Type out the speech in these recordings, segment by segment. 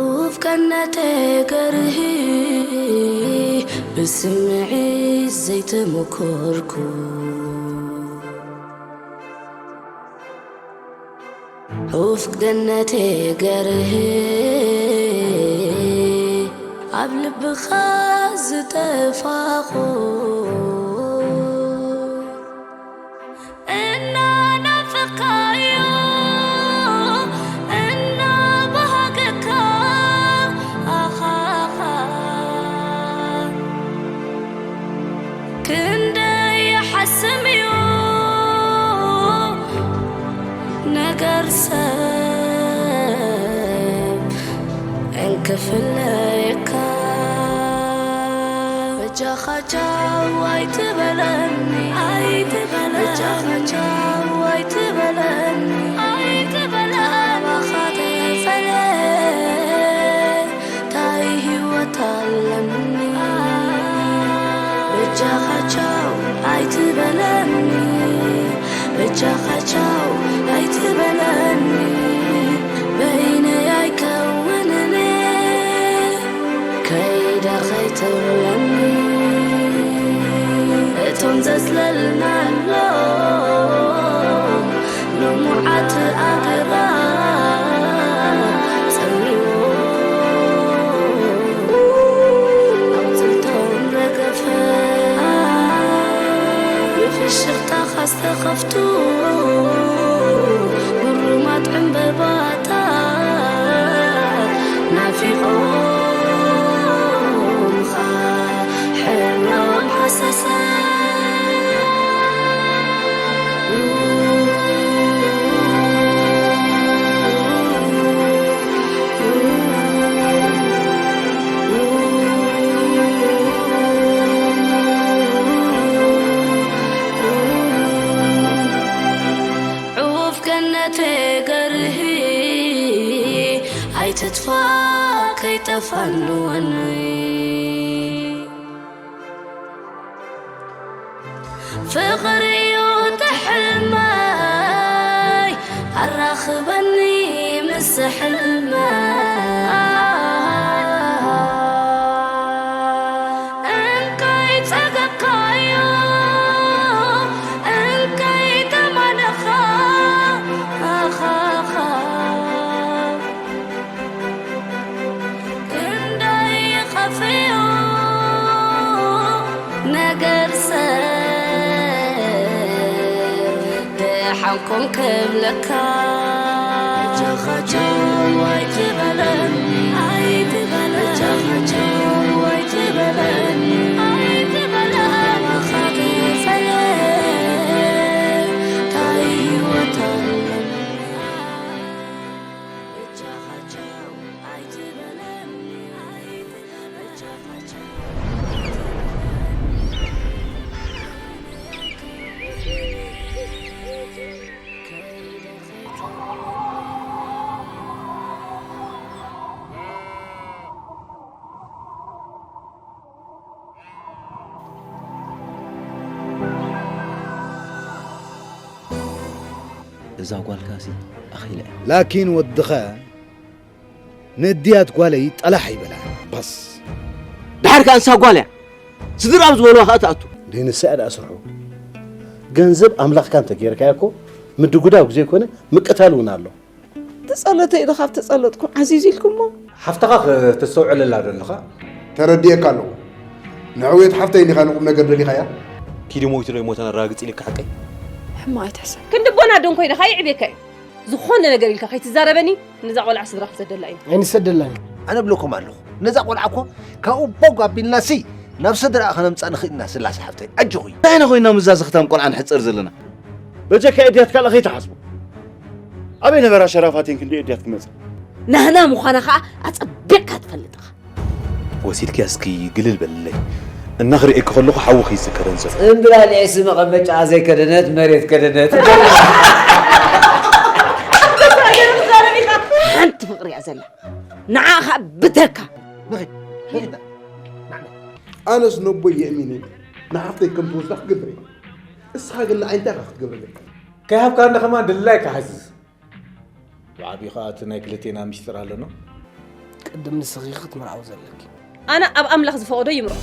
ኡፍ ቀነተ ገርሂ ብስምዒት ዘይተመኮርኩ። ኡፍ ገነተ ገርሂ ኣብ ልብኻ ዝጠፋኹ። እናናፈቕካዮ እናባሃገካ ኣኻኻ ክንደይ ይሓስም እዩ ነገር ሰብ እንክፍለየካ። በጃኻ ቻው ኣይትበለኒ፣ ኣይትበለኒ። በጃኻ ቻው ኣይትበለኒ፣ ኣይትበለኒ። ካባኻ ተፈልየ ታይ ህይወት ኣለኒ? በጃኻ ቻው ኣይትበለኒ፣ በጃኻ ቻው ኣይትበለኒ። በይነይ ኣይከውንን ከይደ ኸይትብለኒ። እቶም ዘጽለልናሎም ልሙዓት ኣግራብ ጸሚዎም ኣቑጽልቶም ረገፈ። ብፍሽኽታኻ ዝተኸፍቱ ግሩማት ዕምበባታት ናፊቖምኻ ሕብሮም ሃሰሰ። ዑፍ ገነተ ገርሂ ኣይትጥፋእ ከይጠፋንወኒ። ፍቕሪ እዩ እቲ ሕልመይ ኣራኽበኒ ምስ ሕልመይ። እንካይ ጸገብካዮ እንካይ ተማነኻ ኣኻኻ። ክንደይ ይኸፍዮ ነገር ሰብ ደሓንኩም ክብለካ። ጃኻቻው ኣይትበለኒ፣ ኣይትበለኒ። ጃኻቻው ኣይትበለኒ፣ ኣይትበለኒ። ካባኻ ተፈልየ ታይ ህይወት ኣለኒ? እዛ ጓልካሲ ኣኺለ እያ። ላኪን ወድኸ ንእድያት ጓለይ ጠላሕ ኣይበላን። ባስ። ድሓር ከኣ ንሳ ጓል እያ። ስድርኣ ብዝበልዋ ከኣ ትኣቱ። ደይ ንሳ እያ ደኣ ስርሑ። ገንዘብ ኣምላኽካ እንተ ጌርካዮ እኮ ምድጉዳው ግዜ ኮነ ምቅታል እውን ኣሎ። ተጸለተ ኢለ ካብ ተጸለጥኩ ዓዚዙ ኢልኩሞ። ሓፍትኻ ከተስተውዕለላ ዶ ኣለኻ? ተረዲኤካ ኣለኹ። ንዕውየት ሓፍተይ እንዲኻ ንቁምነገር ደሊኻያ? ኪዲ ሞይቱ ዶ ኣይሞተን ኣረጋግጽ ኢለኪ ሓቀይ? ሕማቕ ኣይትሕሰብ። ክንዲ ኣቦና ዶ እንኮይነ ከኣ የዕብየካ እዩ። ዝኾነ ነገር ኢልካ ከይትዛረበኒ ነዛ ቆልዓ ስድራኻ ሰደላ እዩ። ኣይንሰደላን። ኣነ እብለኩም ኣለኹ ነዛ ቆልዓ እኮ ካብ ኣቦ ኣቢልናሲ ናብ ስድራኣ ከነምጽኣ ንኽእል ኢና ስላሰ ሓፍተይ ኣጆኺ። እንታይ ኢና ኮይና ምዛ ዘኽታም ቆልዓ ንሕጸር ዘለና? በጀካ እድያት ካልእ ከይትሓስቡ። ኣበይ ነበራ ሸራፋቴን ክንደይ እድያት ክመጽእ? ናህና ምዃና ኸኣ ኣጸቢቕካ ትፈልጥ ኢኻ። ወሲድክያ እስኪ ግልል በልለይ እና ክርእየኪ ከለኹ ሓዊ ከይዝከረን ዘሎ። ጽምብላሊዕሲ መቐመጫኣ ዘይከደነት መሬት ከደነት። ሓንቲ ፍቕሪ እያ ዘላ ንዓ ኸኣ ብተካ። ኣነስ ነቦይ የእሚነ ንሓፍተይ ከም ትወስዳ ክገብር እየ። ንስኻ ግን ንዓይ እንታይ ኢኻ ክትገብረለይ? ከይሃብካ እንዳ ከማን ድላይካ ሓዝዝ። ብዓቢኡ ኸኣ እቲ ናይ ክልቴና ሚስጥር ኣለና። ቅድም ንስኺ ክትምርዓዊ ዘለኪ። ኣነ ኣብ ኣምላኽ ዝፈቐዶ ይምርዖ።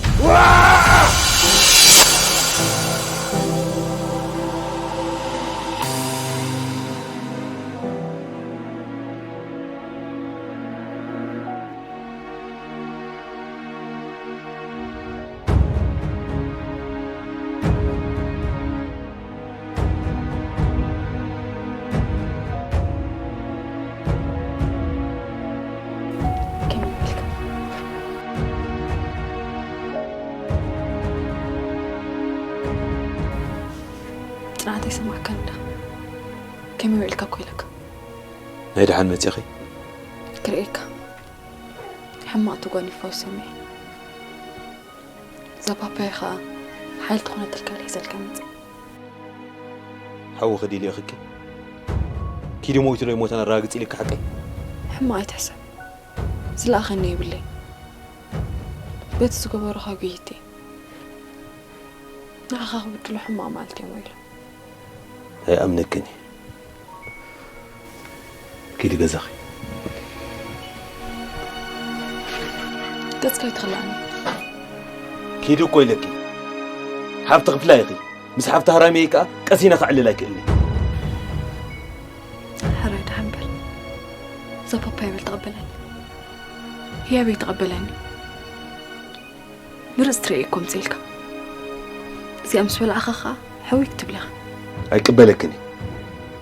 ጽንዓት ኣይሰማዕካን እንዳ። ከመይ ውዒልካ እኮ ኢለካ። ናይ ደሓን መጺኺ? ክርእየካ። ሕማቕ ተጓኒፋ ሰሚዐ። እዛ ፓፓያ ኸኣ ሓይሊ ትኾነትልካ ኢለ ሒዘልካ መጺእ። ሓዊ ክዲ ኢለ ኢኽኪ? ኪዲ ሞይቱ ዶ ይሞተን ኣረጋግጺ ኢልካ ሓቀይ? ሕማቕ ኣይትሕሰብ። ዝለኣኸኒ የብለይ። በቲ ዝገበሩኻ ጉይቴ ንዓኻ ክብድሉ ሕማቕ ማለት እዮም ኢሎም። ኣይኣምነክን እየ። ኪዲ ገዛኺ። ገጽካ ኣይትኽልኣኒ። ኪዲ እኮ ኢለኪ። ሓብቲ ክፍላ ኢኺ። ምስ ሓብቲ ሃራመይ ከኣ ቀሲነ ከዕልል ኣይክእልኒ። ሕራይ ደሓን በል። እዛ ፓፓያ በል ተቐበለኒ። ህያበይ ተቐበለኒ። ምርጽ ትርእይ እኮ ምጽኢልካ። እዚኣ ምስ በላዕኻ ኸኣ ሕውይ ክትብል ኢኻ። ኣይቅበለክን እየ።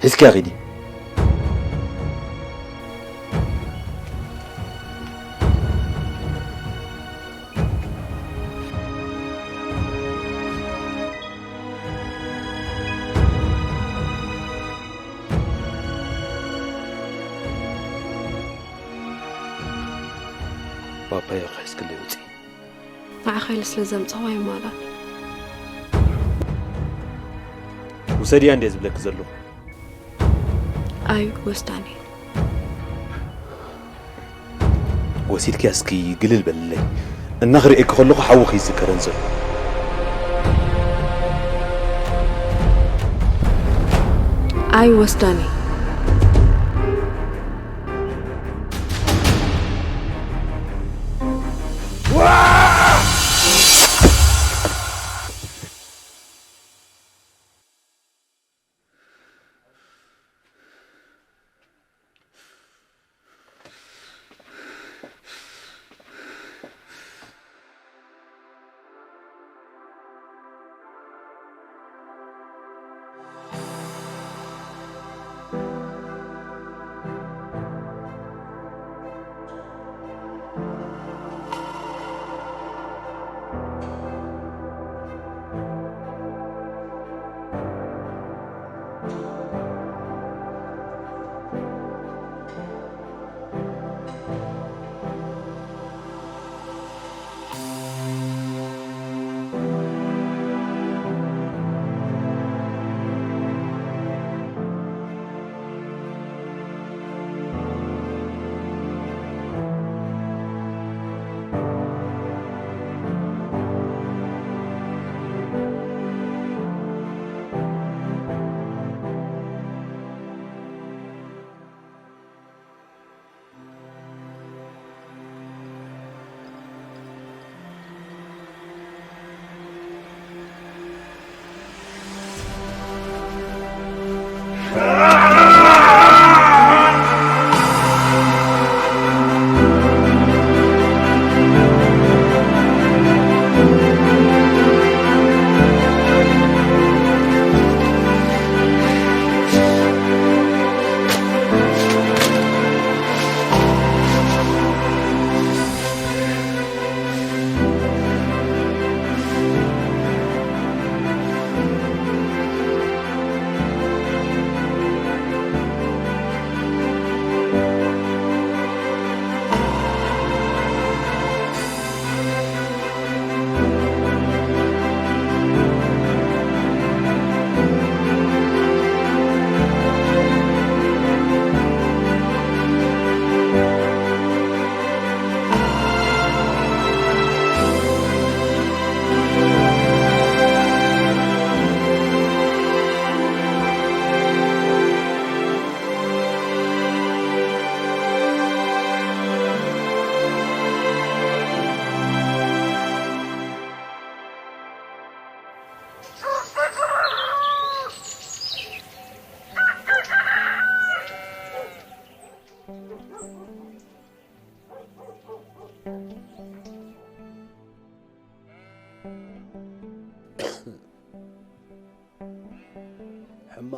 ሒዝክያ ኺዲ። ፓፓያ ሒዝክለይ ውጺ። ንዓኻ ኢለ ስለ ዘምጻኹዋ ይማላል። ውሰድያ እንድየ ዝብለኪ ዘለኹ። ኣዩ ወስዳኒ። ወሲድክያ እስኪ ግልል በልለይ። እናኽርእየኪ ከለኹ ሓውኺ ይዝከረን ዘሎ። ኣዩ ወስዳኒ።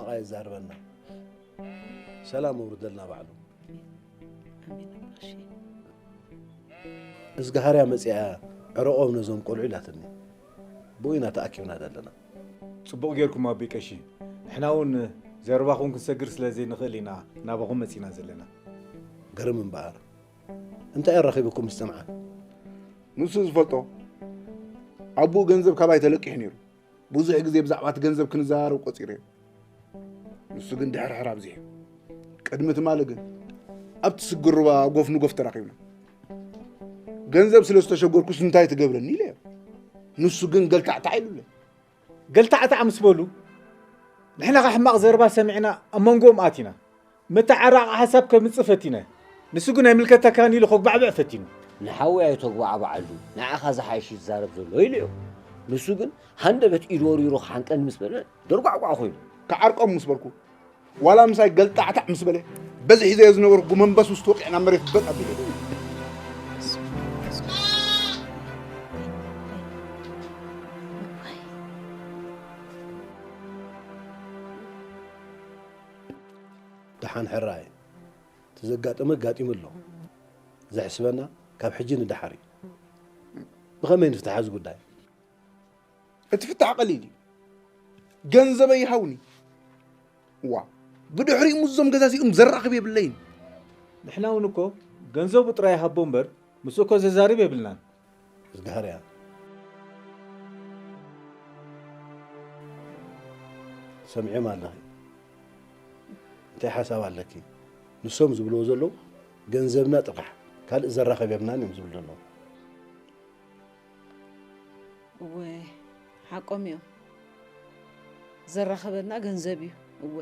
ኣይ ዛርበና ሰላም ውርደልና ባዕሉ። ኣሜን ኣባሺ። እዝጋሃርያ መጺኣ ዕረቆም ነዞም ቆልዑ ኢላትኒ። ብኡ ኢና ተኣኪብና ዘለና። ጽቡቕ ጌርኩም ኣቦይ ቀሺ። ንሕና እውን ዘረባኹም ክንሰግር ስለ ዘይንኽእል ኢና ናባኹም መጺና ዘለና። ግርም እምበኣር። እንታይ ኣራኺብኩም ምስ ሰምዓ? ንሱ ዝፈልጦ ኣቦኡ ገንዘብ ካባይ ተለቂሑ ነይሩ። ብዙሕ ግዜ ብዛዕባ እቲ ገንዘብ ክንዘራረብ ቆጺረ። ንሱ ግን ድሕርሕር ኣብዚሑ። ቅድሚ ትማሊ ግን ኣብቲ ስግር ሩባ ጎፍ ንጎፍ ተራኺብና። ገንዘብ ስለ ዝተሸገርኩስ እንታይ ትገብረኒ ኢለዮ። ንሱ ግን ገልታዕታዕ ኢሉለይ። ገልታዕታዕ ምስ በሉ ንሕና ኸ ሕማቕ ዘረባ ሰሚዕና ኣብ መንጎኦም ኣቲና። መተዓራቒ ሓሳብ ከምጽእ ፈቲነ። ንሱ ግን ኣይምልከተካን ኢሉ ከጉባዕብዕ ፈቲኑ። ንሓወይ ኣይተጉባዕባዓሉ፣ ንዓኻ ዝሓይሽ እዩ ዝዛረብ ዘሎ ኢሉዮ። ንሱ ግን ሃንደበት ኢዱ ወሪሩ ክሓንቀኒ ምስ በለ ደርጓዕጓዕ ኮይኑ። ክዓርቆም ምስ በልኩ፣ ዋላ ምሳይ ገልጣዕታዕ ምስ በለ፣ በዚ ሒዘዮ ዝነበርኩ ጉመንበስ ውስጥ ወቂዕ ናብ መሬት በጥ ኣቢለ። ደሓን ሕራይ፣ እቲ ዘጋጠመ ኣጋጢሙ ኣሎ። ዘሕስበና ካብ ሕጂ ንደሓር እዩ። ብኸመይ ንፍትሓ እዚ ጉዳይ? እቲ ፍታሕ ቀሊል እዩ። ገንዘበይ ይሃውኒ። ዋ፣ ብድሕሪኡ ምስዞም ገዛዚኦም ዘራኽብ የብለይን። ንሕና እውን እኮ ገንዘቡ ጥራይ ይሃቦ እምበር፣ ምስኡ እኮ ዘዛርብ የብልናን። እዝግሃር እያ። ሰሚዐም ኣለኺ። እንታይ ሓሳብ ኣለኪ? ንሶም ዝብልዎ ዘለዉ ገንዘብና ጥራሕ፣ ካልእ ዘራኸብ የብልናን እዮም ዝብሉ ዘለዉ። እወ፣ ሓቆም እዮም። ዘራኸበና ገንዘብ እዩ። እወ፣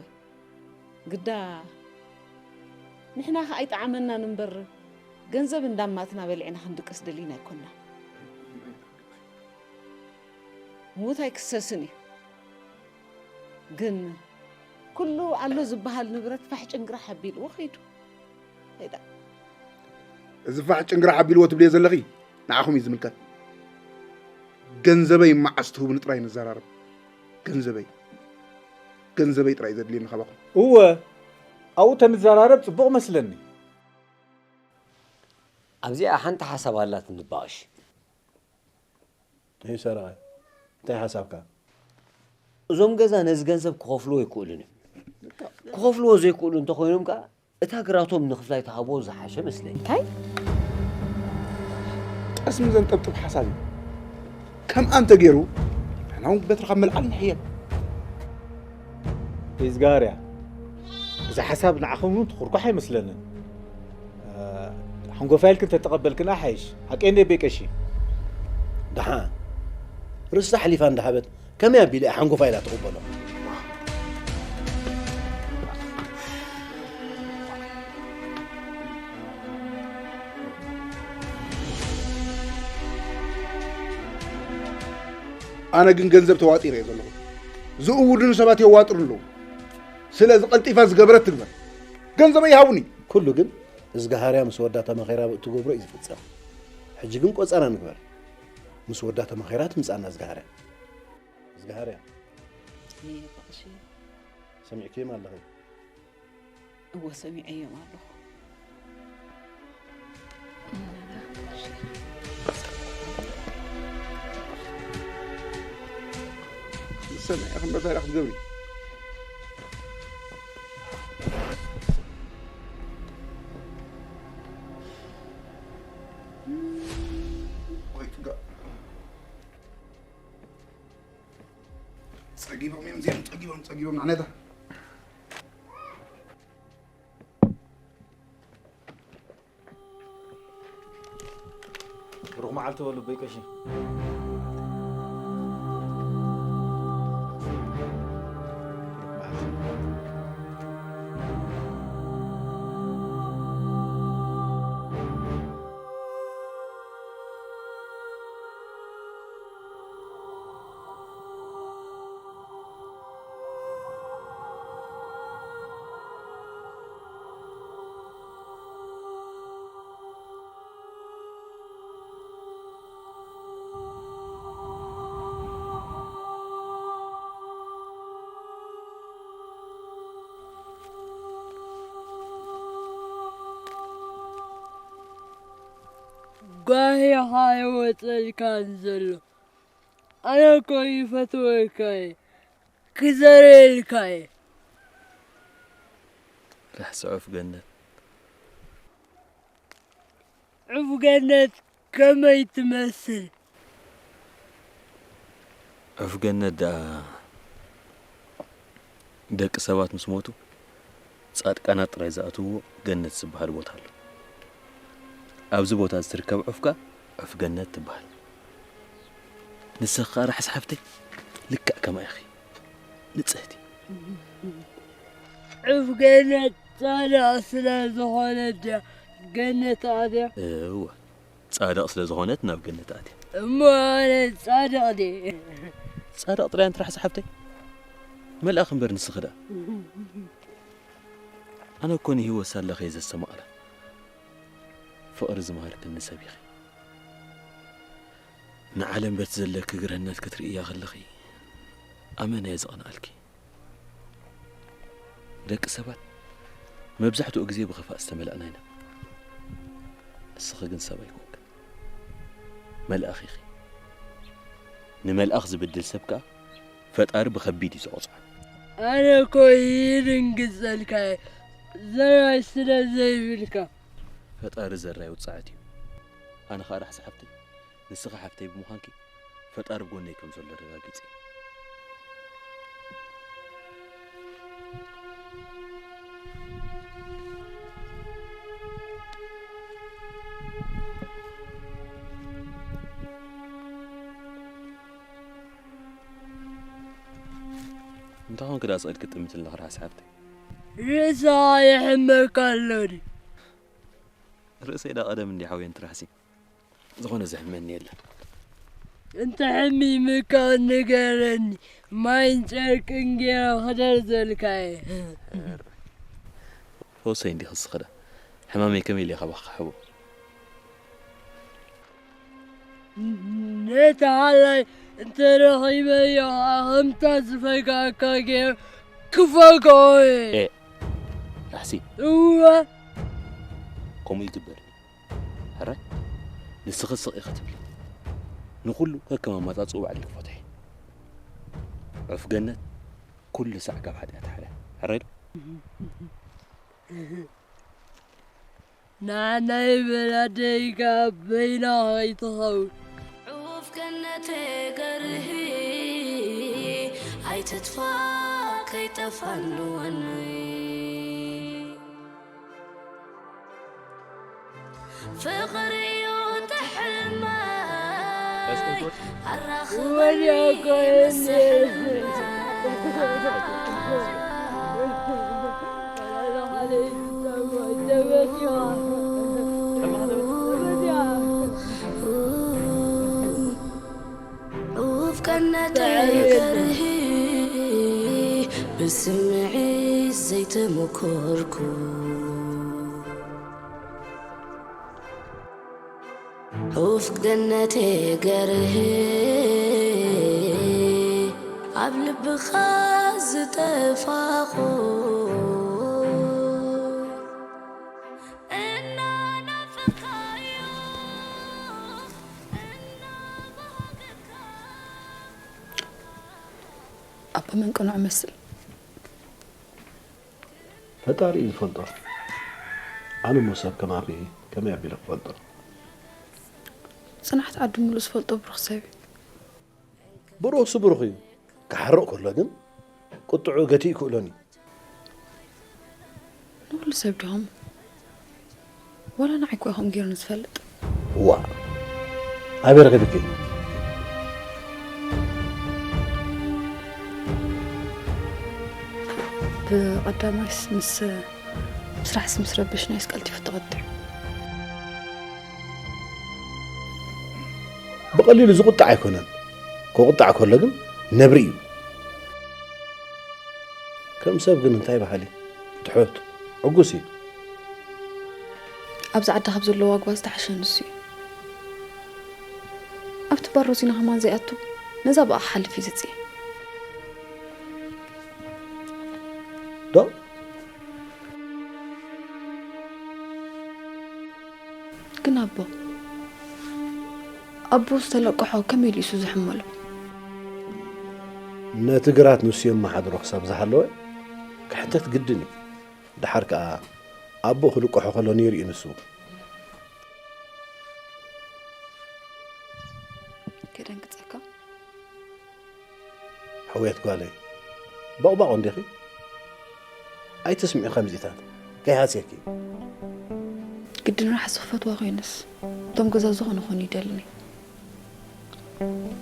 ግዳ ንሕና ኸኣ ኣይጠዓመናን እምበር፣ ገንዘብ እንዳማትና በሊዕና ክንድቅስ ደሊና ኣይኮንና። ምዉት ኣይክሰስን እዩ። ግን ኩሉ ኣሎ ዝበሃል ንብረት ፋሕ ጭንግራሕ ኣቢልዎ ኸይዱ። ኸይዳ። እዚ ፋሕ ጭንግራሕ ኣቢልዎ ትብልዮ ዘለኺ ንዓኹም እዩ ዝምልከት። ገንዘበይ መዓስ ትህቡኒ ጥራይ ንዘራረብ። ገንዘበይ፣ ገንዘበይ ጥራይ ዘድልየኒ ካባኹም። እወ፣ ኣብኡ ተንዘራረብ ጽቡቕ መስለኒ። ኣብዚኣ ሓንቲ ሓሳብ ኣላትኒ እባ ቀሺ። እይ ሰራቒ፣ እንታይ ሓሳብካ? እዞም ገዛ ነዚ ገንዘብ ክኸፍልዎ ኣይክእሉን እዮም። ክኸፍልዎ ዘይክእሉ እንተኾይኖም ከኣ እታ ግራቶም ንኽፍላይ ተሃቦ ዝሓሸ መስለኒ። እንታይ? ጠስሚ ዘንጠብጥብ ሓሳብ እዩ። ከምኣ እንተገይሩ ንሕና እውን በትሪ ካብ መልዓል ንሕየል። እዝጋርያ፣ እዚ ሓሳብ ንዓኹም እውን ትኹርኳሕ ኣይመስለንን። ሓንጎፋ ኢልክን ተተቐበልክን ኣሓይሽ። ሓቀይ እንደ ቤቀሺ። ደሓን ርስታ ሓሊፋ እንዳሃበት ከመይ ኣቢለ ሓንጎፋ ኢላ ትቕበሎ? ኣነ ግን ገንዘብ ተዋጢረ እየ ዘለኹ። ዝእውዱኒ ሰባት የዋጥሩ ኣለዉ። ስለዚ ቀልጢፋ ዝገበረት ትግበር። ገንዘበይ ይሃቡኒ። ኩሉ ግን እዝግሃርያ ምስ ወዳ ተመኺራ ብእትገብሮ እዩ ዝፍጸም። ሕጂ ግን ቆጸራ ንግበር። ምስ ወዳ ተመኺራ ትምጻና እዝግሃርያ። እዝግሃርያ። እየ፣ ቀሺ። ሰሚዕክዮም ኣለኺ? እወ፣ ሰሚዐዮም ኣለኹ። ሰሚዐ ክንዶ እንታይ ደኣ ክትገብሪ? ወይ ትጋ-፣ ጸጊቦም እዮም እዚኦም፣ ጸጊቦም፣ ጸጊቦም፣ ንዓነታ። ብሩኽ መዓልቲ በሉ፣ ኣቦይ ቀሺ። ጓሂኻ ኣይወጸልካን ዘሎ። ኣነ እኮ ይፈትወካ እየ። ክዘርየልካ እየ። ርሕሲ ዑፍ ገነት። ዑፍ ገነት ከመይ ትመስል? ዑፍ ገነት ደኣ ደቂ ሰባት ምስ ሞቱ ጻድቃናት ጥራይ ዝኣትውዎ ገነት ዝበሃል ቦታ ኣሎ። ኣብዚ ቦታ እዚ ትርከብ ዑፍ ከኣ ዑፍ ገነት ትበሃል። ንስኺ ከኣ ራሕሲ ሓፍተይ ልክዕ ከምኣ ኢኺ። ንጽህቲ። ዑፍ ገነት ጻድቕ ስለ ዝኾነት ድያ ገነት ኣትያ? እወ፣ ጻድቕ ስለ ዝኾነት ናብ ገነት ኣትያ። እሞ ኣነ ጻድቕ ድየ? ጻድቕ ጥራይ ኣንቲ ራሕሲ ሓፍተይ? መልኣኽ እምበር ንስኺ ደኣ። ኣነ እኮ ንህይወት ሳለኺ እየ ዘስተማቕራ። ፍቕሪ ዝመሃርክኒ ሰብ ኢኺ። ንዓለም በቲ ዘለኪ ግርህነት ክትርእያ ከለኺ ኣመና እየ ዘቕንኣልኪ። ደቂ ሰባት መብዛሕትኡ ግዜ ብኽፋእ ዝተመላእና ኢና። ንስኺ ግን ሰብ ኣይኮንክን። መልኣኽ ኢኺ። ንመልኣኽ ዝብድል ሰብ ከኣ ፈጣሪ ብኸቢድ እዩ ዝቐጽዖ። ኣነ እኮ ይድንግጸልካ እየ፣ ዘራይ ስለ ዘይብልካ። ፈጣሪ ዘራይ ውጽዓት እዩ። ኣነ ኸኣ ራሕሲ ሓፍተይ፣ ንስኺ ሓፍተይ ብምዃንኪ ፈጣሪ ብጎነይ ከም ዘሎ ኣረጋጊጸ። እንታይ ኾንኪ ደኣ ስቕ ኢልኪ ትጥምቲ ኣለኺ ራሕሲ ሓፍተይ? ርእስኻ ይሕመካ ኣሎ ድዩ? ርእሰይ ደኣ ቀደም እንድየ ሓውየ ኣንቲ ራሕሲ። ዝኾነ ዘሕመኒ የለን። እንተ ሕሚምካ ንገረኒ፣ ማይን ጨርቅን ገይረ ክደርዘልካ እየ። ፈውሰይ እንዲኺ እስኺ ደኣ። ሕማመይ ከመይ ኢለ ካባኺ ክሕቦ? ነቲ ሓላይ እንተረኺበዮ ከምታ ዝፈጋእካ ገይረ ክፈግኦ እየ። ኤ፣ ራሕሲ። እወ። ከምኡ ይግበር። ሕራይ፣ ንስኺ ስቕ ኢኺ ትብሊ። ንኹሉ ከከም ኣመጻጽኡ ባዕለይ ክፈትሖ እየ። ዑፍ ገነት፣ ኩሉ ሳዕ ካብ ሓጢኣት ሓልያ። ሕራይ ዶ? ንዓናይ በላደይካ በይና ከይትኸውን። ዑፍ ገነተይ ገርሂ ኣይትጥፋእ ከይጠፋ ንወኒ። ፍቕሪ እዩ ጥሕልመይ ኣራኽበኒ ወዲያ እኮ ምስ የለ። ሕልመይ። ዑፍ ገነተይ ገርሂ ብስምዒት ዘይተመኮርኩ። ዑፍ ገነተይ ገርሂ ኣብ ልብኻ ዝጠፋኹ። ኣቦ መን ቅኑዕ እመስል? ፈጣሪ እዩ ዝፈልጦ። ኣነ እሞ ሰብ ከም ኣበይ ከመይ ኣቢለ ክፈልጦ? ጽንዓት ዓዲ ሙሉእ ዝፈልጦ ብሩኽ ሰብ እዩ። ብሩኽሲ ብሩኽ እዩ። ክሓርቕ ከሎ ግን ቁጥዑ ገቲኡ ክእሎን እዩ። ንኹሉ ሰብ ዲኹም? ዋላ ንዓይ እኮ ኢኹም ገይሩኒ ዝፈልጥ። ዋእ! ኣበይ ረኺብኪ? ብቐዳማይስ ምስ፣ ምስ ራሕሲ ምስ ረበሽናዮስ ቀልጢፉ ተቐጢዑ። ብቐሊሉ ዝቑጣዕ ኣይኮነን። ክቑጣዕ ከሎ ግን ነብሪ እዩ። ከም ሰብ ግን እንታይ በሃሊ፣ ትሑት፣ ዕጉስ እዩ። ኣብዚ ዓዲ ካብ ዘለዎ ኣግባ ዝተሓሸ ንሱ እዩ። ኣብቲ ባር ሮዚና ከማን ዘይኣቱ፣ ነዛ ብኣ ክሓልፍ እዩ ዝጽየ። ዶ? ግን ኣቦ፣ ኣቦ ዝተለቀሖ ከመይ ኢሉ እሱ ዝሕመሎ? ነቲ ግራት ንሱ የመሓድሮ ክሳብ ዝሃለወ ክሕተት ግድን እዩ። ደሓር ከኣ ኣቦ ክልቀሖ ከሎ ነይሩ እዩ ንሱ። ከደንግጸካ። ሕውየት ጓለይ፣ በቕባቕ እንዲኺ? ኣይትስምዒ ከምዚታት፣ ከይሃስየኪ። ግድን ራሕሲ ክፈትዋ ኮይነስ፣ እቶም ገዛ ዝኾነ ኾኑ ይደልኒ።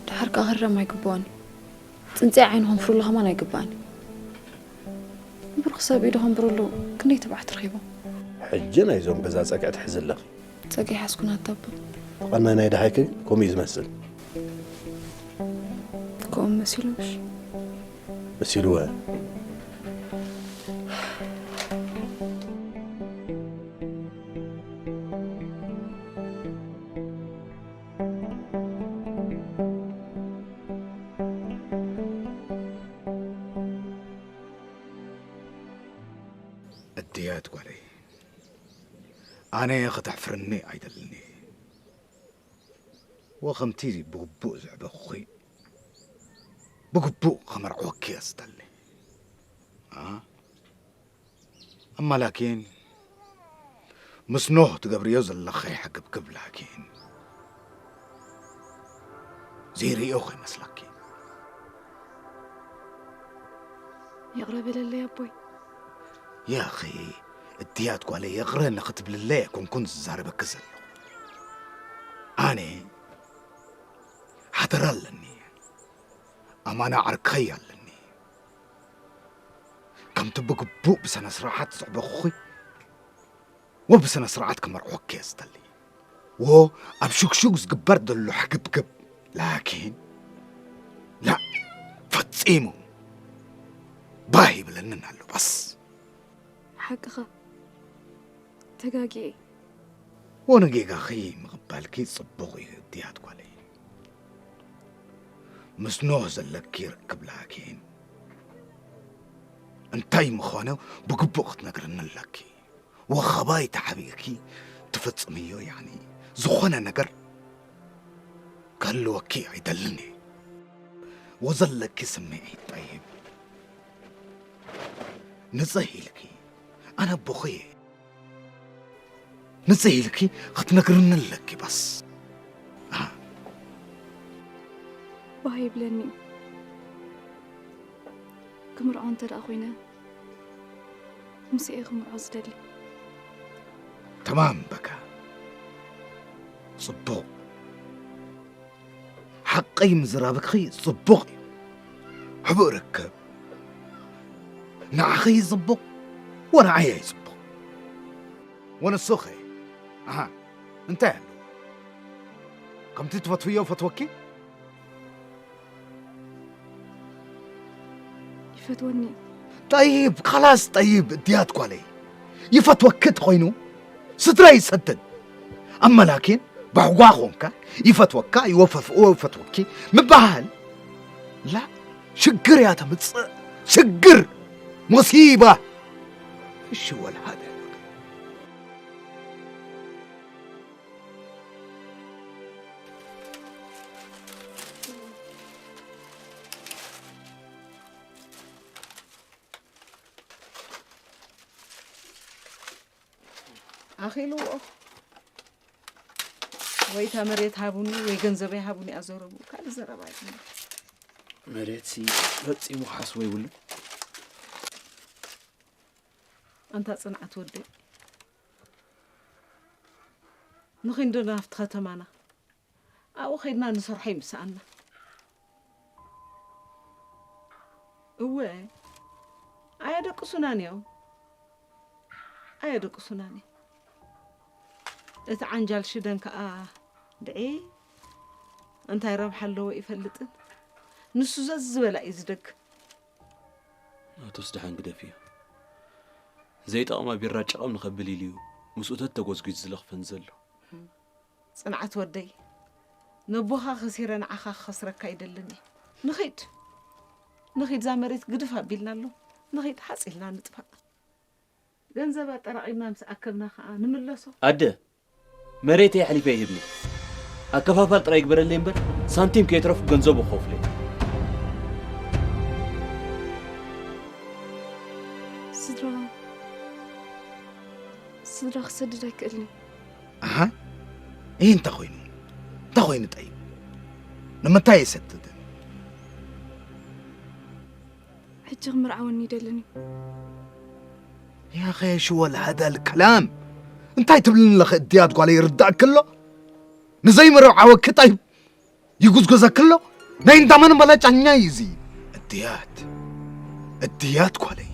ደሓር ከኣ ክረም ኣይግብኦን። ጽንጽያ ዓይኑ ከንፍርሉ ከማን ኣይግባእን። እምበር ክሳብ ኢዱ ከንብረሉ ክንደይ ተባዕት ረኺቦም። ሕጂ ናይዞም ገዛ ጸግዒ ትሕዚ ኣለኺ። ጸግዒ ሓዝኩ ናታ ኣቦ። ተቐናናይ ደሃይኪ ከምኡ እዩ ዝመስል። ከምኡ መሲሉ ምሽ? መሲልወ። እድያት ጓለይ፣ ኣነ ከተሕፍርኒ ኣይደልኒ። ወኸምቲ ብግቡእ ዝዕበኹኺ፣ ብግቡእ ከመርዕወኪ እየ ዝደሊ። ኣ? ኣማ ላኪን፣ ምስ ኖህ ትገብርዮ ዘለኺ ሕግብግብ ላኪን፣ ዘይርእዮ ከይመስለኪ። ይቕረ በለለይ ኣቦይ። ያኺ፣ እድያት ጓለይ፣ ይቕረ ንኽትብልለይ ኣይኮንኩን ዝዛረበኪ ዘለኹ። ኣነ ሓደራ ኣለኒ። ኣማና ዓርከይ ኣለኒ። ከምቲ ብግቡእ ብሰነ ስርዓት ዘዕበኹኺ፣ ወብስነ ስርዓት ክመርዖኪ እየ ዝደሊ። ወ ኣብ ሽግሹግ ዝግበር ዘሎ ሕግብግብ፣ ላኪን፣ ላ፣ ፈጺሙ ባህ ይብለንን ኣሎ። በስ። ሓቅኻ፣ ተጋጊየ። ወ ንጌጋኺ ምቕባልኪ ጽቡቕ እዩ፣ እድያት ጓለይ። ምስ ኖህ ዘለኪ ርክብ ላኪን፣ እንታይ ምዃኑ ብግቡእ ክትነግርኒ ኣለኪ። ወ ኻባይ ተሓቢእኪ ትፍጽምዮ፣ ያዕኒ፣ ዝኾነ ነገር ክህልወኪ ኣይደልን እየ። ወ ዘለኪ ስምዒት ጠይብ፣ ንጽህ ኢልኪ፣ ኣነ ኣቦኺ እየ። ንጽህ ኢልኪ ክትነግርኒ ኣለኪ፣ በስ። ኣሃ። ባህ ይብለኒ። ክምርዖ እንተ ደኣ ኮይነ፣ ምስ እየ ክምርዖ ዝደሊ። ተማም በቃ። ጽቡቕ። ሓቀይ ምዝራብኪ ጽቡቕ እዩ። ሕቡእ ርክብ። ንዓኺ እዩ ጽቡቕ፣ ወ ንዓይ እዩ ጽቡቕ። ወ ንሱኸ? ኣሃ፣ እንታይ ኣለዎ? ከምቲ ትፈትውዮ ፈትወኪ? ይፈትወኒ። ጠይብ፣ ካላስ ጠይብ፣ እድያት ጓለይ። ይፈትወኪ ተኾይኑ፣ ስድራ ይሰድን። ኣመላኪን፣ ባሕጓ ኾንካ፣ ይፈትወካ፣ ይወፈፍ-፣ ይፈትወኪ ምበሃል። ላ፣ ሽግር እያ ተምጽእ። ሽግር። ሙሲባ። እሺ፣ ወልሃደ። ኣኺልዎ። ወይ እታ መሬት ሃቡኒ፣ ወይ ገንዘበይ ሃቡኒ ኣዘረቡ። ካልእ ዘረባ የለን። መሬትሲ ፈጺሙ ክሓስቦ የብሉን። ኣንታ ጽንዓት ወደይ፣ ንኺንዶ ናብቲ ከተማና፣ ኣብኡ ኸይድና ንሰርሖ ይምስኣና። እወ፣ ኣየደቅሱናን እዮም። ኣየደቅሱናን እዮም። እቲ ዓንጃል ሽደን ከኣ ድዒ እንታይ ረብሓ ኣለዎ ይፈልጥን። ንሱ ዘዝበላ እዩ ዝደግም። ኣቶስ ደሓን ግደፍዮ። ዘይጠቕማ ቢራ ጨቐም ንኸብል ኢሉ እዩ ምስኡ ተተጎዝጒዝ ዝለኽፈን ዘሎ። ጽንዓት ወደይ፣ ነቦኻ ከሲረ ንዓኻ ክኸስረካ ኣይደልን እየ። ንኺድ፣ ንኺድ፣ እዛ መሬት ግድፍ ኣቢልና ኣሎ። ንኺድ፣ ሓጺልና ንጥፋእ። ገንዘብ ኣጠራቒምና ምስ ኣከብና ኸኣ ንምለሶ። ኣደ፣ መሬተይ ኣሕሊፈ ይህብኒ። ኣከፋፋል ጥራይ ይግበረለይ እምበር፣ ሳንቲም ከየትረፉ ገንዘቡ ክኸፍለይ። ስድራ፣ ስድራ ክሰድድ ኣይክእልን። ኣሃ፣ ይህ እንታይ ኮይኑ? እንታይ ኮይኑ ጠይብ? ንምንታይ የሰድድን? ሕጂ ክምርዓወኒ ይደልን እዩ። يا أخي، شو هذا الكلام؟ እንታይ ትብልኒ ኣለኺ እድያት ጓለይ፣ ይርዳእኪ ኣሎ? ንዘይምርዓወኪ ጠይብ ይጉዝጎዘኪ ኣሎ? ናይ እንዳ መን በለጫኛ እዩ እዚ? እድያት፣ እድያት ጓለይ፣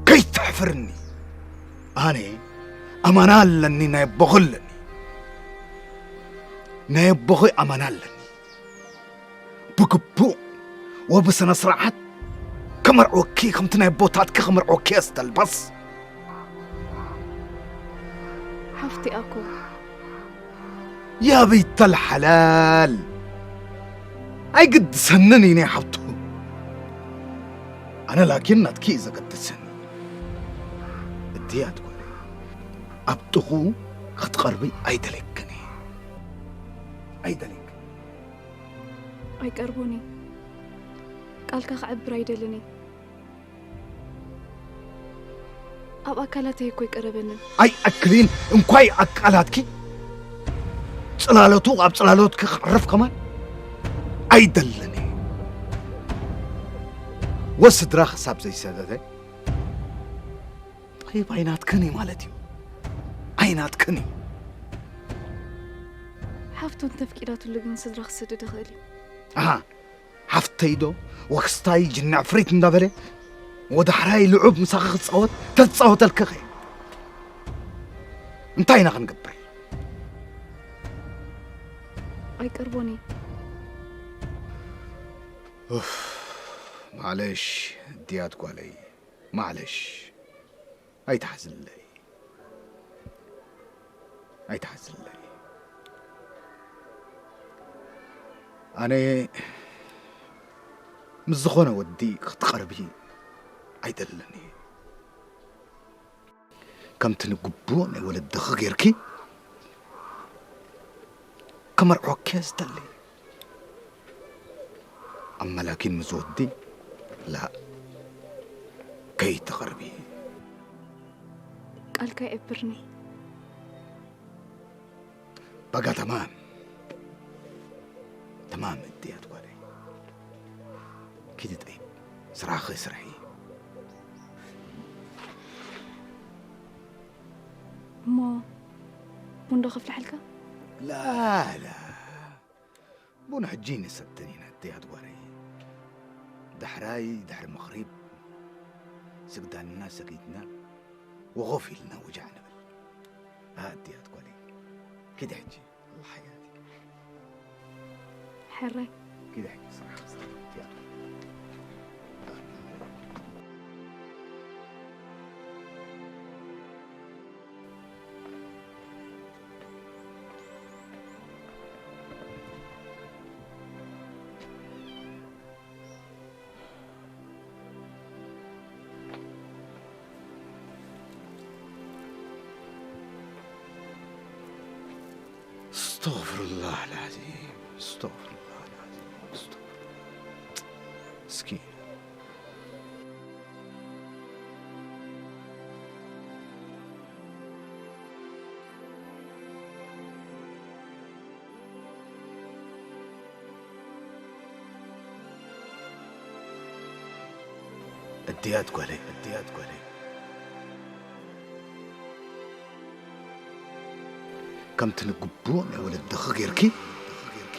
ከይተሕፍርኒ። ኣነ ኣማና ኣለኒ፣ ናይ ኣቦኺ ኣለኒ። ናይ ኣቦኺ ኣማና ኣለኒ። ብግቡእ ወብስነ ስርዓት ከመርዕወኪ፣ ከምቲ ናይ ኣቦታትኪ ከመርዕወኪ እየ ዝተልበስ። ሓፍቲ ኣኮ። يا بيت الحلال، ኣይግድሰንን እዩ ናይ ሓብቱ። ኣነ ላኪን ናትኪ እዩ ዘገድሰኒ። እድያት ጓለይ፣ ኣብ ጥቕኡ ክትቐርቢ ኣይደለክን እየ። ኣይደለክን። ኣይቀርቦን እየ። ቃልካ ከዕብር ኣይደልን እየ። ኣብ ኣካላተይ እኮ ኣይቀረበንን። ኣይኣክልን እንኳይ ኣካላትኪ፣ ጽላሎቱ ኣብ ጽላሎትኪ ክዕርፍ ከማን ኣይደልን እየ። ወስድራ ክሳብ ዘይሰደደ፣ ጠይብ ኣይናትክን እዩ ማለት እዩ። ኣይናትክን እዩ። ሓፍቱ እንተፍቂዳትሉ ግን ስድራ ክሰድድ ይኽእል እዩ። ኣሃ፣ ሓፍተይ ዶ ወክስታይ ጅናዕ ፍሪት እንዳበለ ወዳሕራይ ልዑብ ምሳኺ ክጻወት ተጻወተልኪ ኸ? እንታይ ኢና ክንገብር? ኣይቀርቦን እየ። ኡፍ፣ ማዕለሽ፣ እድያት ጓለይ፣ ማዕለሽ። ኣይትሓዝለይ። ኣይትሓዝለይ። ኣነ ምስ ዝኾነ ወዲ ክትቐርቢ ኣይደልን እየ። ከምቲ ንግቡእ ናይ ወለድኺ ጌርኪ ከመርዖኪ እየ ዝደሊ። ኣማ ላኪን ምስ ወዲ ላ፣ ከይትቐርቢ። ቃልካ የብርኒ። በቃ ተማም። ተማም እድያት ጓለይ። ኪዲ ጠይብ። ስራኺ ስርሒ። እሞ ቡን ዶ ከፍልሓልካ? ላ፣ ላ። ቡን ሕጂ ንሰትን ኢና እድያት ጓለይ። ዳሕራይ ድሕሪ መኽሪብ ስግዳንና ሰጊድና ወኾፍ ኢልና ውጃዕ ንብል። ኣ እድያት ጓለይ። ኪዲ ሕጂ። ኣላ ሓያቲ። ሕራይ። ኪዲ ሕጂ ስራሕ። استغفر الله العظيم، استغفر الله العظيم، استغفر الله. مسكين. እድያት ጓለይ፣ እድያት ጓለይ። ከምቲ ንግቡእ ናይ ወለድኺ ጌርኪ፣ ጌርኪ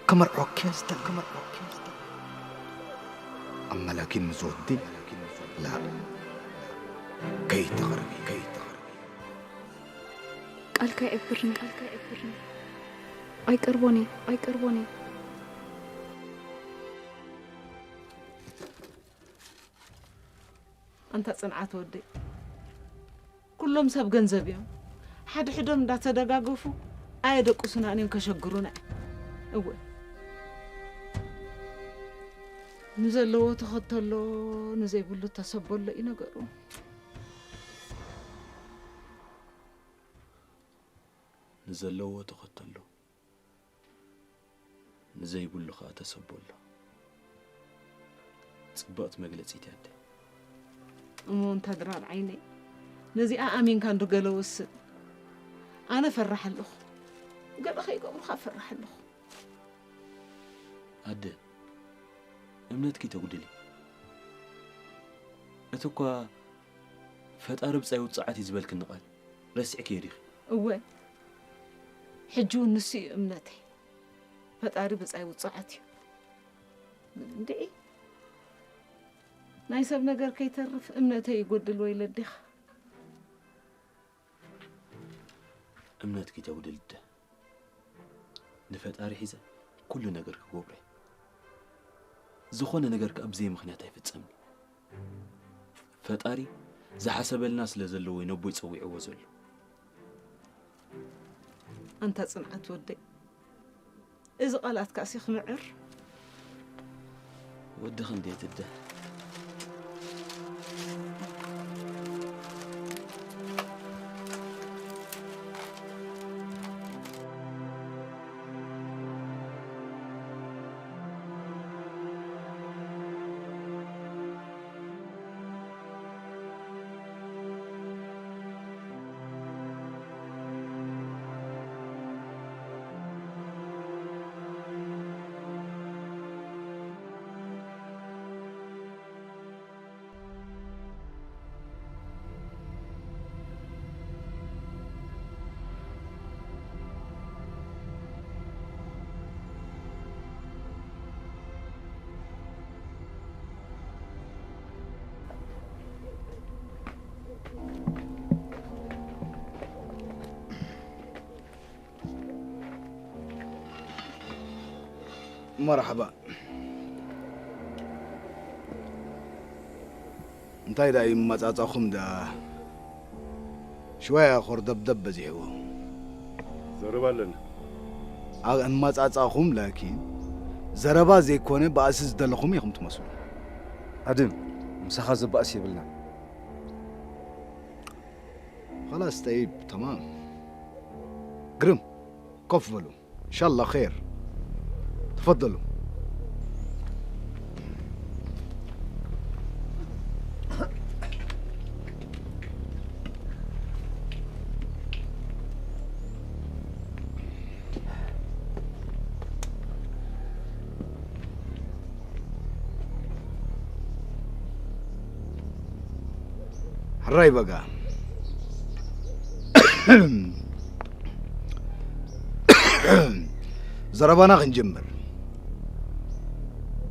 ከመርዖኪ እየ ዝደሊ፣ ከመርዖኪ እየ ዝደሊ። ኣማ ላኪን ምስ ወዲ፣ ላ፣ ከይትቕርቢ፣ ከይትቕርቢ። ቃልካ የብርኒ፣ ቃልካ የብርኒ። ኣይቀርቦን እየ፣ ኣይቀርቦን እየ። ኣንታ ጽንዓት ወደይ፣ ኩሎም ሰብ ገንዘብ እዮም። ሓደ ሕዶም እንዳተደጋገፉ ኣየደቁሱናን እዮም፣ ከሸግሩና እዮም። እወ፣ ንዘለዎ ተኸተሎ፣ ንዘይብሉ ተሰበሎ እዩ ነገሩ። ንዘለዎ ተኸተሎ፣ ንዘይብሉ ኸኣ ተሰበሎ። ጽብቕቲ መግለጺት እያ ኣደ። እሞ እንታ ድራር ዓይነይ፣ ነዚኣ ኣሚንካ እንዶ ገለ ወስን። ኣነ ፈራሕ ኣለኹ። ገለ ከይገብሩኻ ፈራሕ ኣለኹ። ኣደ፣ እምነትኪ ተጉድሊ። እቲ እኳ ፈጣሪ ብጻይ ውጽዓት እዩ ዝበልክኒ ቃል ረሲዕክዮ ዲኺ? እወ፣ ሕጂ እውን ንሱ እዩ እምነተይ። ፈጣሪ ብጻይ ውጽዓት እዩ። እንድዒ፣ ናይ ሰብ ነገር ከይተርፍ እምነተይ ይጎድል ወይ ለዲኻ። እምነትኪ ተጉድል ኣደ። ንፈጣሪ ሒዘ ኩሉ ነገር ክገብሮ እየ። ዝኾነ ነገር ከኣ ብዘይ ምኽንያት ኣይፍጸምን። ፈጣሪ ዝሓሰበልና ስለ ዘለዎ እዩ ነቦይ ጸዊዕዎ ዘሎ። ኣንታ ጽንዓት ወደይ፣ እዚ ቃላትካሲ ክምዕር። ወድኺ እንዴት እደ። መርሓባ። እንታይ ደኣ እዩ መጻጻኹም ደኣ? ሽዋያ ኾርደብደብ በዚሕዎ። ዘረባ ኣለና። ኣብ መጻጻኹም ላኪን ዘረባ ዘይኮነ ባእሲ ዝደለኹም ኢኹም ትመስሉ። ኣድም፣ ምሳኻ ዘባእስ የብልና። خلاص طيب تمام. ግርም ኮፍ በሉ። إن شاء الله خير. تفضلوا. ሕራይ በጋ። ዘረባና ክንጅምር።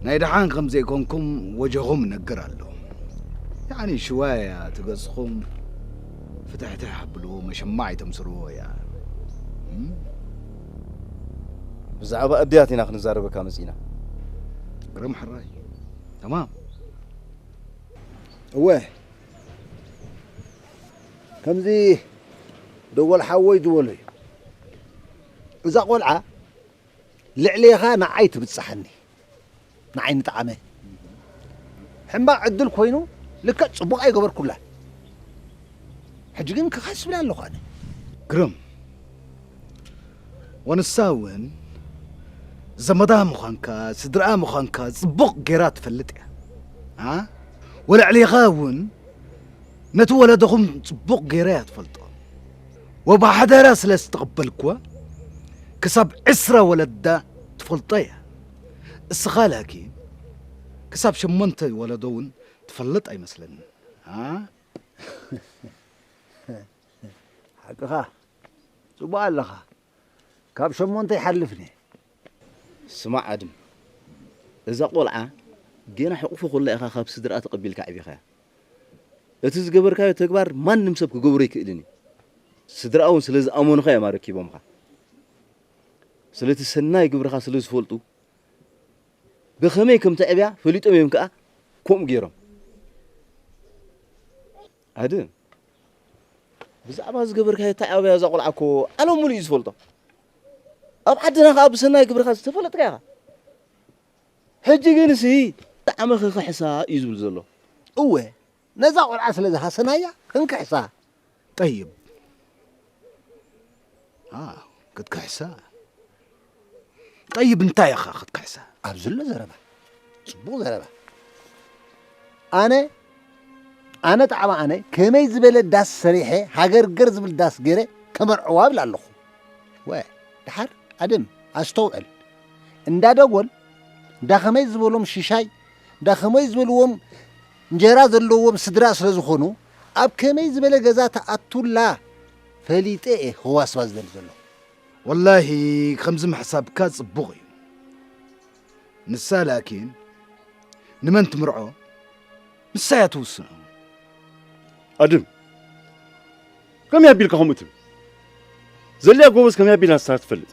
ናይ ደሓን ከም ዘይኮንኩም ወጀኹም ነግር ኣሎ። ያኒ ሽዋያ ትገጽኹም ፍትሕትሕ ኣብልዎ መሸማዕ ኣይተምስርዎ እያ። እም? ብዛዕባ እድያት ኢና ክንዛረበካ መጺና። ግርም ሕራይ። ተማም። እወ ከምዚ ደወል ሓወይ ዝበሎ እዩ። እዛ ቆልዓ ልዕሌኻ ንዓይ ትብጽሓኒ። ንዓይ ንጠዓመ ሕማቕ ዕድል ኮይኑ ልክዕ ጽቡቕ ኣይገበርኩላን። ሕጂ ግን ክኸስ ብላ ኣለኹ ኣነ። ግርም ወንሳ እውን ዘመዳ ምዃንካ ስድራኣ ምዃንካ ጽቡቕ ጌራ ትፈልጥ እያ። ኣ ወልዕሌኻ እውን ነቲ ወለደኹም ጽቡቕ ጌራ እያ ትፈልጦ። ወብሓደራ ስለ ዝተቐበልክዋ ክሳብ ዕስራ ወለዳ ትፈልጦ እያ። እስኻ ላኪን ክሳብ ሸሞንተ ወለዶ እውን ትፈልጥ ኣይመስለንን። ኣ ሓቅኻ ጽቡቕ ኣለኻ። ካብ ሸሞንተ ይሓልፍኒ። ስማዕ ኣድም፣ እዛ ቆልዓ ገና ሕቑፉ ከላ ኢኻ ካብ ስድራኣ ተቐቢልካ ኣዕቢኻያ። እቲ ዝገበርካዮ ተግባር ማንም ሰብ ክገብሮ ኣይክእልን እዩ። ስድራኣ እውን ስለ ዝኣመኑኻ እዮም ኣረኪቦምኻ። ስለቲ ሰናይ ግብርኻ ስለ ዝፈልጡ ብኸመይ ከም ተዕብያ ፈሊጦም እዮም ከኣ ከምኡ ገይሮም። ኣድም፣ ብዛዕባ ዝገበርካዮ ኣተዓባብያ እዛ ቆልዓ እኮ ዓለም ሙሉእ እዩ ዝፈልጦ። ኣብ ዓድና ከኣ ብሰናይ ግብርኻ ዝተፈለጥካ ኢኻ። ሕጂ ግንሲ ጣዕሚ ክኽሕሳ እዩ ዝብል ዘሎ። እወ፣ ነዛ ቆልዓ ስለ ዝሃሰናያ ክንክሕሳ። ጠይብ። ኣዎ፣ ክትክሕሳ? ጠይብ፣ እንታይ ኢኻ ክትክሕሳ? ኣብዚ ኣሎ ዘረባ። ጽቡቕ ዘረባ። ኣነ፣ ኣነ ጣዕማ ኣነ ከመይ ዝበለ ዳስ ሰሪሐ፣ ሃገር ገር ዝብል ዳስ ገይረ ከመርዕዋ እብል ኣለኹ። ወ፣ ደሓር ኣድም፣ ኣስተውዕል። እንዳ ደጎል፣ እንዳ ከመይ ዝበሎም ሽሻይ፣ እንዳ ከመይ ዝበልዎም እንጀራ ዘለዎም ስድራ ስለ ዝኾኑ፣ ኣብ ከመይ ዝበለ ገዛ ትኣቱላ ፈሊጠ እየ ክዋስባ ዝደሊ ዘለኹ። ወላሂ፣ ከምዚ ምሕሳብካ ጽቡቕ እዩ። ንሳ ላኪን ንመን ትምርዖ ንሳ እያ ትውስኖ። ኣድም፣ ከመይ ኣቢልካ ከምኡ ትብል? ዘድልያ ጎበዝ ከመይ ኣቢላ ንሳ ትፈልጥ?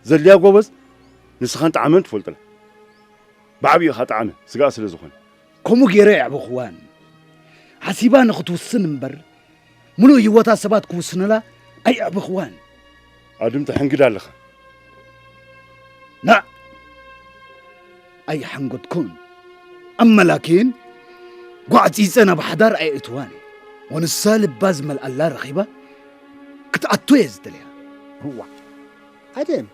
ዘድልያ ጎበዝ ንስኻን ጣዕመን ትፈልጥላ። ብዓብዩ ኢኻ ጣዕመ ስጋኣ ስለ ዝኾነ። ከምኡ ገይረ ኣየዕበኽዋን። ሓሲባ ንኽትውስን እምበር፣ ምሉእ ህይወታ ሰባት ክውስኑላ ኣየዕበኽዋን። ኣድም፣ ተሐንግድ ኣለኻ። ናዕ! ኣይሓንገድኩን። ኣመላኪን ጓዕጺጸ ናብ ሓዳር ኣየእትዋን። ወንሳ ልባ ዝመልኣላ ረኺባ ክትኣቱ እየ ዝደልያ። እዋ፣ ኣደም፣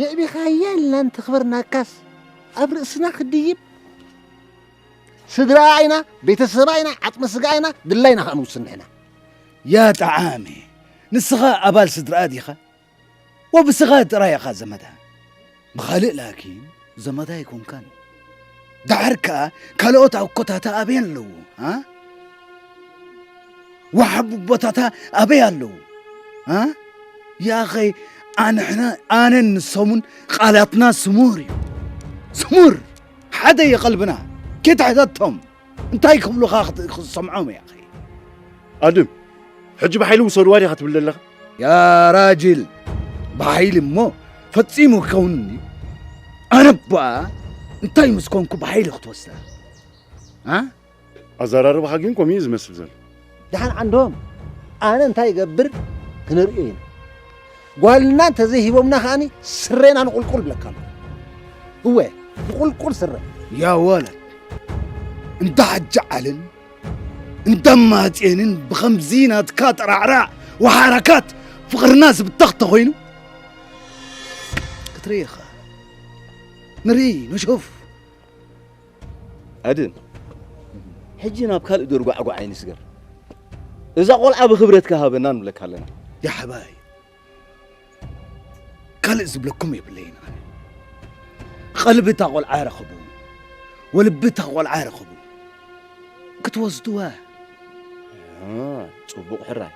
የዕቢኻያ ኢልና እንተኽበርናካስ ኣብ ርእስና ክድይብ? ስድራ ኢና፣ ቤተሰባ ኢና፣ ዓጽመ ስጋ ኢና፣ ድላይና ከኣ ንውስን ንሕና። ያ ጠዓመ፣ ንስኻ ኣባል ስድራኣ ዲኻ? ወብስኻ ጥራይ ኢኻ ዘመዳ። ብኻልእ ላኪን ዘመዳ ኣይኮንካን። ደሓር ከኣ ካልኦት ኣኮታታ ኣበይ ኣለዉ? ኣ? ወሓቡ ቦታታ ኣበይ ኣለዉ? ኣ? ያኸይ ኣንሕና፣ ኣነን ንሶምን ቃላትና ስሙር እዩ። ስሙር! ሓደ እዩ ቀልብና። ከይትሕተቶም። እንታይ ክብሉኻ ክት-፣ ክትሰምዖም እያ፣ ኣኸይ? ኣድም፣ ሕጂ ብሓይሊ ውሰድዋ ዲኻ ትብል ዘለኻ? ያ ራጅል፣ ብሓይሊ እሞ ፈጺሙ ክኸውን እዩ። ኣነ እባ እንታይ ምስ ኮንኩ ብሓይሊ ክትወስዳ? ኣ? ኣዘራርባኻ ግን ከምኡ እዩ ዝመስል ዘሎ። ደሓን ዓንዶም፣ ኣነ እንታይ ይገብር ክነርእዮ ኢና። ጓልና እንተዘይሂቦምና ከኣኒ ስሬና ንቑልቁል ብለካ ኣሎ። እወ፣ ንቑልቁል ስረ። ያ ወለድ፣ እንዳ ሓጂ ዓልን እንዳ ማጽየንን ብኸምዚ ናትካ ጠራዕራዕ ወሓረካት ፍቕርና ዝብተኽ ተኾይኑ ክትርኢ ኢኻ። ንርኢ፣ ንሹፍ። ኣድን፣ ሕጂ ናብ ካልእ ደርጓዕጓዕ ኣይንስገር። እዛ ቆልዓ ብኽብረትካ ሃበና ንብለካ ኣለና። ያሕባይ፣ ካልእ ዝብለኩም የብለይን ኣነ። ቀልቢ እታ ቆልዓ ርኸቡ፣ ወልቢ እታ ቆልዓ ርኸቡ። ክትወስድዋ። አ፣ ጽቡቕ ሕራይ።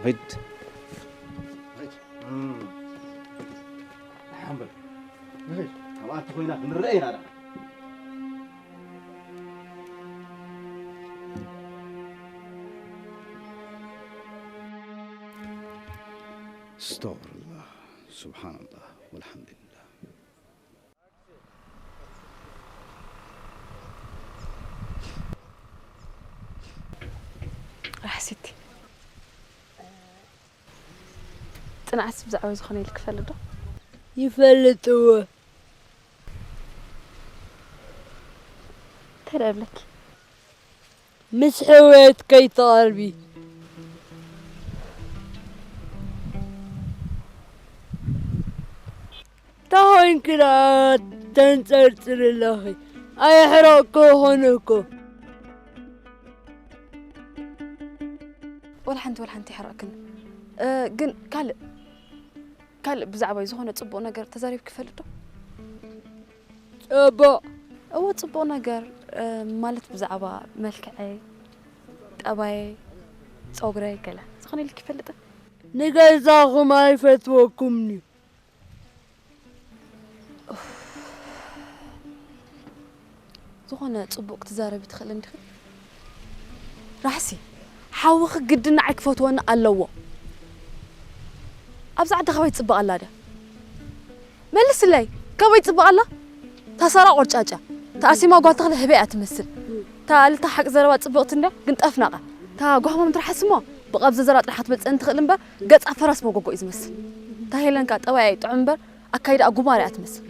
ሂድ። ሂድ። እም። ሓምበል። ንኺድ። ኣብኣ እንተኾይና ክንረአ ኢና ደኣ። ኣስተግፍሩላህ፣ ሱብሓነላህ፣ ወልሓምዱሊላህ። ራሕሲቲ፣ ጽንዓትስ ብዛዕባ ዝኾነ ኢልኪ ትፈልጢ ዶ? ይፈልጥዎ። እንታይ ደኣ እብለኪ? ምስ ሕውየት ከይትቐርቢ። እንታይ ኮይንኪ ደኣ ተንጸርጽሪ ኣለኺ? ኣየሕረቕኩ ይኹን እኮ። ወላ ሓንቲ፣ ወላ ሓንቲ ኣይሕረቕክን። እ፣ ግን ካልእ፣ ካልእ ብዛዕባይ ዝኾነ ጽቡቕ ነገር ተዛሪብኪ ይፈልጥ ዶ? ጽቡቕ። እወ፣ ጽቡቕ ነገር፣ እ፣ ማለት ብዛዕባ መልክዐይ፣ ጠባየይ፣ ጸጉረይ ገለ ዝኾነ ኢልኪ ይፈልጥ? ንገዛኹም ኣይፈትወኩምን'ዩ። ዝኾነ ጽቡቕ ክትዛረቢ ትኽእሊ እንዲኺ? ራሕሲ፣ ሓውኺ ግድን ንዓይ ክፈትወኒ ኣለዎ። ኣብዚ ዓዲ ካበይ ትጽበቕ ኣላ ድያ? መልስለይ፣ ካበይ ትጽበቕ ኣላ? እታ ሳራ ቆርጫጫ፣ እታ ኣሲማ ጓል ተኽለ ህበይ እያ ትመስል። እታ ልታ ሓቂ ዘረባ ጽብቕቲ እንድያ፣ ግን ጠፍናቓ። እታ ጓህማም ትርሓስ እሞ፣ ብቐብዘ ዘራ ጥራሕ ክትበልጸኒ ትኽእል እምበር፣ ገጻ ፈራስ መጎጎ እዩ ዝመስል። እታ ሄለን ከኣ ጠባያ እዩ ጥዑም እምበር፣ ኣካይዳኣ ጉማረ እያ ትመስል።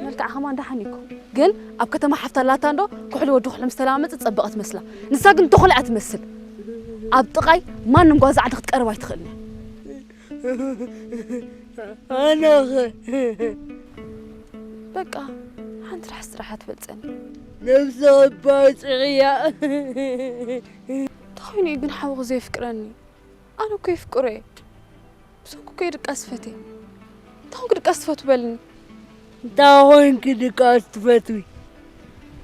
መልክዓ ከማን ደሓን እዩ እኮ። ግን ኣብ ከተማ ሓፍታ ኣላታ እንዶ፣ ኩሕሊ ወዲ ኩሕሊ ምስ ተለማመጸ ጸበቐት መስላ። ንሳ ግን ተኹላ እያ ትመስል። ኣብ ጥቓይ ማንም ጓዛ ዓዲ ክትቀርብ ኣይትኽእልን። ኣነኸ? በቃ፣ ሓንቲ ራሕሲ ጥራሕ ትፈልጸኒ። ነብሰ ባጽዕያ። እንታይ ኮይኑ እዩ ግን ሓውኺ ዘየፍቅረኒ? ኣነ እኮ የፍቅሮ እየ። ብሰንኩ እኮ ድቃስ ፈትየ። እንታይ ኮንክ ድቃስ ትፈትው በልኒ? እንታይ ኮንክ ድቃስ ትፈትዊ?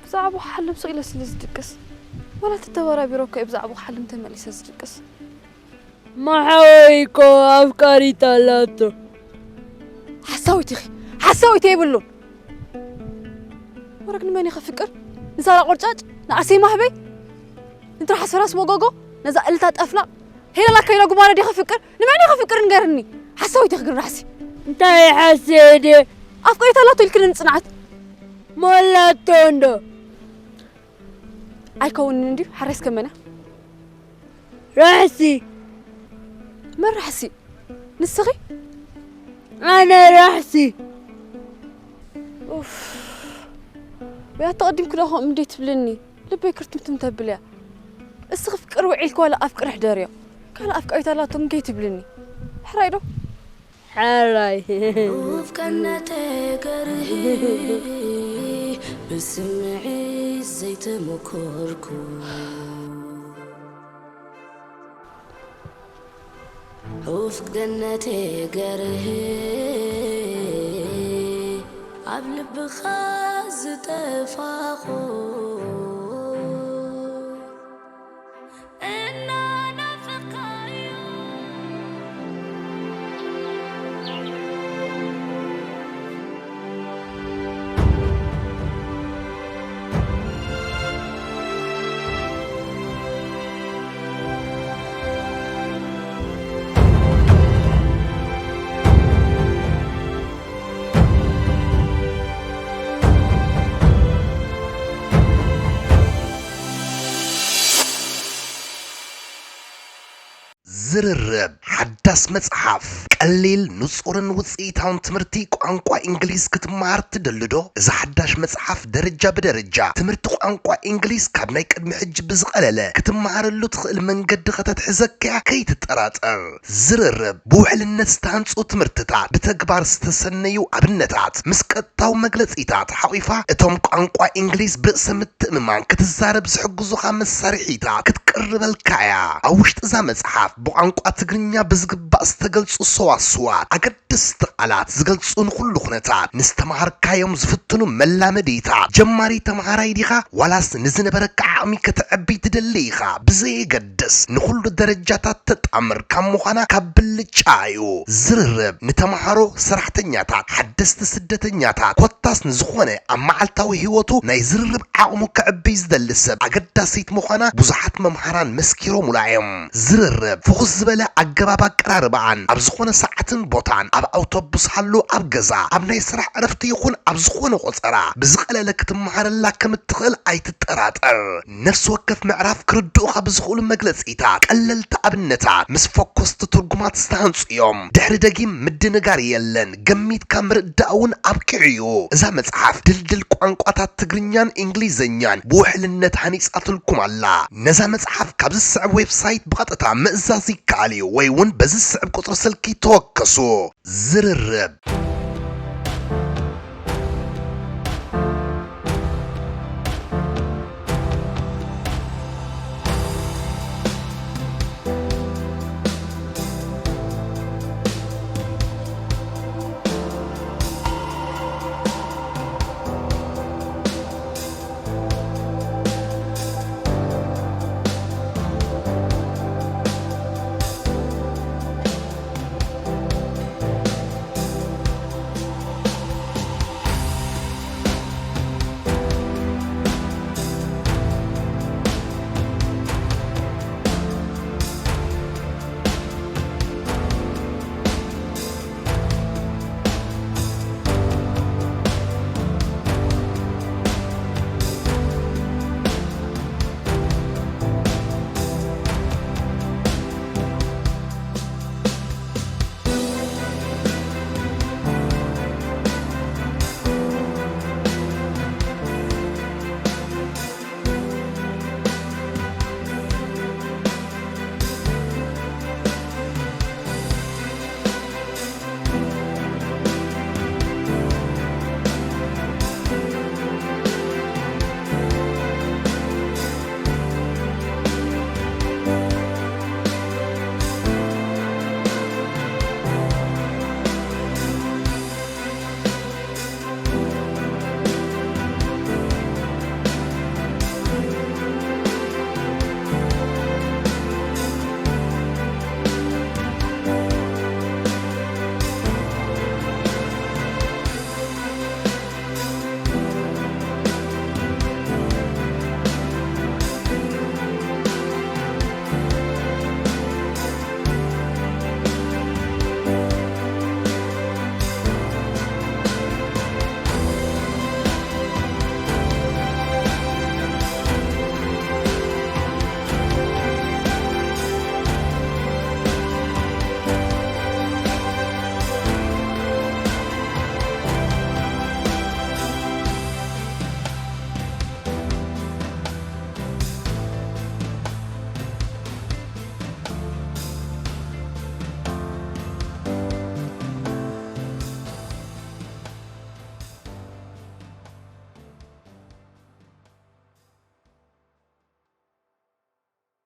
ብዛዕባኡ ክሓልም ስቕ ኢለ ስለ ዝድቅስ። ዋላ ተተበራቢረ እኮ እየ ብዛዕባኡ ክሓልም ተመሊሰ ዝድቅስ። ማሓወይ እኮ ኣፍቃሪት ኣላቶ። ሓሳዊት ኢኺ። ሓሳዊት የብሉን። ወረግ ንመን ኢኺ ከፍቅር? ንሳራ ቆርጫጭ? ንኣሰይ ማህበይ? ንትራሓስ ፈራስ መጎጎ? ነዛ እልታ ጠፍላቕ? ሄለላ ከይለ ጉማረ ዲኺ ከፍቅር? ንመን ኢኺ ከፍቅር ንገርኒ? ሓሳዊት ኢኺ ግን ራሕሲ። እንታይ ሓስየ ድየ? ኣፍቃሪት ኣላቶ ኢልክኒ ንጽንዓት። ሞላቶ እንዶ። ኣይከውንን እንድዩ፣ ሓራይ እስከ መን እያ? ራሕሲ። መን ራሕሲ? ንስኺ? ኣነ ራሕሲ። ኡፍ። ወይ ኣተቐዲምኪ ዶ ከምኡ እንዴ ትብልኒ? ልበይ ክርትምትም ተብል እያ። እስኺ ፍቅር ውዒልኪ ዋላ ኣፍቅሪ ሕደርዮ። ካልእ ኣፍቃሪት ኣላቶ እንጌ ትብልኒ። ሕራይ ዶ? ሓራይ። ኡፍ ቀነተ ገርህ ብስምዒት ዘይተመኮርኩ። ኡፍ ገነተ ገርህ ኣብ ልብኻ ዝጠፋኹ። እናናፈቕካዮ። ዝርርብ ሓዳስ መጽሓፍ፣ ቀሊል፣ ንጹርን ውጽኢታውን ትምህርቲ ቋንቋ እንግሊዝ ክትመሃር ትደሊ ዶ? እዛ ሓዳሽ መጽሓፍ ደረጃ ብደረጃ ትምህርቲ ቋንቋ እንግሊዝ ካብ ናይ ቅድሚ ሕጂ ብዝቐለለ ክትመሃረሉ ትኽእል መንገዲ ከተትሕዘካ እያ፣ ከይትጠራጠር። ዝርርብ ብውሕልነት ዝተሃንጹ ትምህርትታት፣ ብተግባር ዝተሰነዩ ኣብነታት፣ ምስ ቀጥታዊ መግለጺታት ሓቑፋ፣ እቶም ቋንቋ እንግሊዝ ብርእሰ ምትእምማን ክትዛረብ ዝሕግዙኻ መሳርሒታት ክትቅርበልካ እያ። ኣብ ውሽጢ እዛ መጽሓፍ፣ ብቋንቋ ትግርኛ ብዝግባእ ዝተገልጹ ሰዋስዋት፣ ኣገደስቲ ቃላት ዝገልጹ ንኹሉ ኩነታት፣ ንዝተምሃርካዮም ዝፍትኑ መላመዲታት፣ ጀማሪ ተምሃራይ ዲኻ ዋላስ ንዝነበረካ ዓቕሚ ከተዕቢ ትደሊ ኢኻ፣ ብዘየገድስ ንኹሉ ደረጃታት ተጣምር ካብ ምዃና ካብ ብልጫ እዩ። ዝርርብ ንተምሃሮ፣ ሰራሕተኛታት፣ ሓደስቲ ስደተኛታት፣ ኮታስ ንዝኾነ ኣብ መዓልታዊ ህይወቱ ናይ ዝርርብ ዓቕሙ ከዕብይ ዝደሊ ሰብ ኣገዳሲት ምዃና ብዙሓት መምሃራን መስኪሮምላ እዮም። ዝርርብ ፍኹስ ዝበለ ኣገባብ ኣቀራርባኣን ኣብ ዝኾነ ሰዓትን ቦታን፣ ኣብ ኣውቶቡስ ሃሉ፣ ኣብ ገዛ፣ ኣብ ናይ ስራሕ ዕረፍቲ ይኹን ኣብ ዝኾነ ቆጸራ ብዝቐለለ ክትመሃረላ ከም እትኽእል ኣይትጠራጠር። ነፍሲ ወከፍ ምዕራፍ ክርድኡኻ ብዝኽእሉ መግለጺታት፣ ቀለልቲ ኣብነታት፣ ምስ ፈኮስቲ ትርጉማት ዝተሃንጹ እዮም። ድሕሪ ደጊም ምድንጋር የለን፣ ገሚትካ ምርዳእ እውን ኣብቂዑ እዩ። እዛ መጽሓፍ ድልድል ቋንቋታት ትግርኛን እንግሊዝኛን ብውሕልነት ሃኒጻትልኩም ኣላ። ነዛ መጽሓፍ ካብ ዝስዕብ ዌብሳይት ብቐጥታ ምእዛዝ ይከኣል እዩ፣ ወይ እውን በዚ ዝስዕብ ቁጽሪ ስልኪ ተወከሱ። ዝርርብ።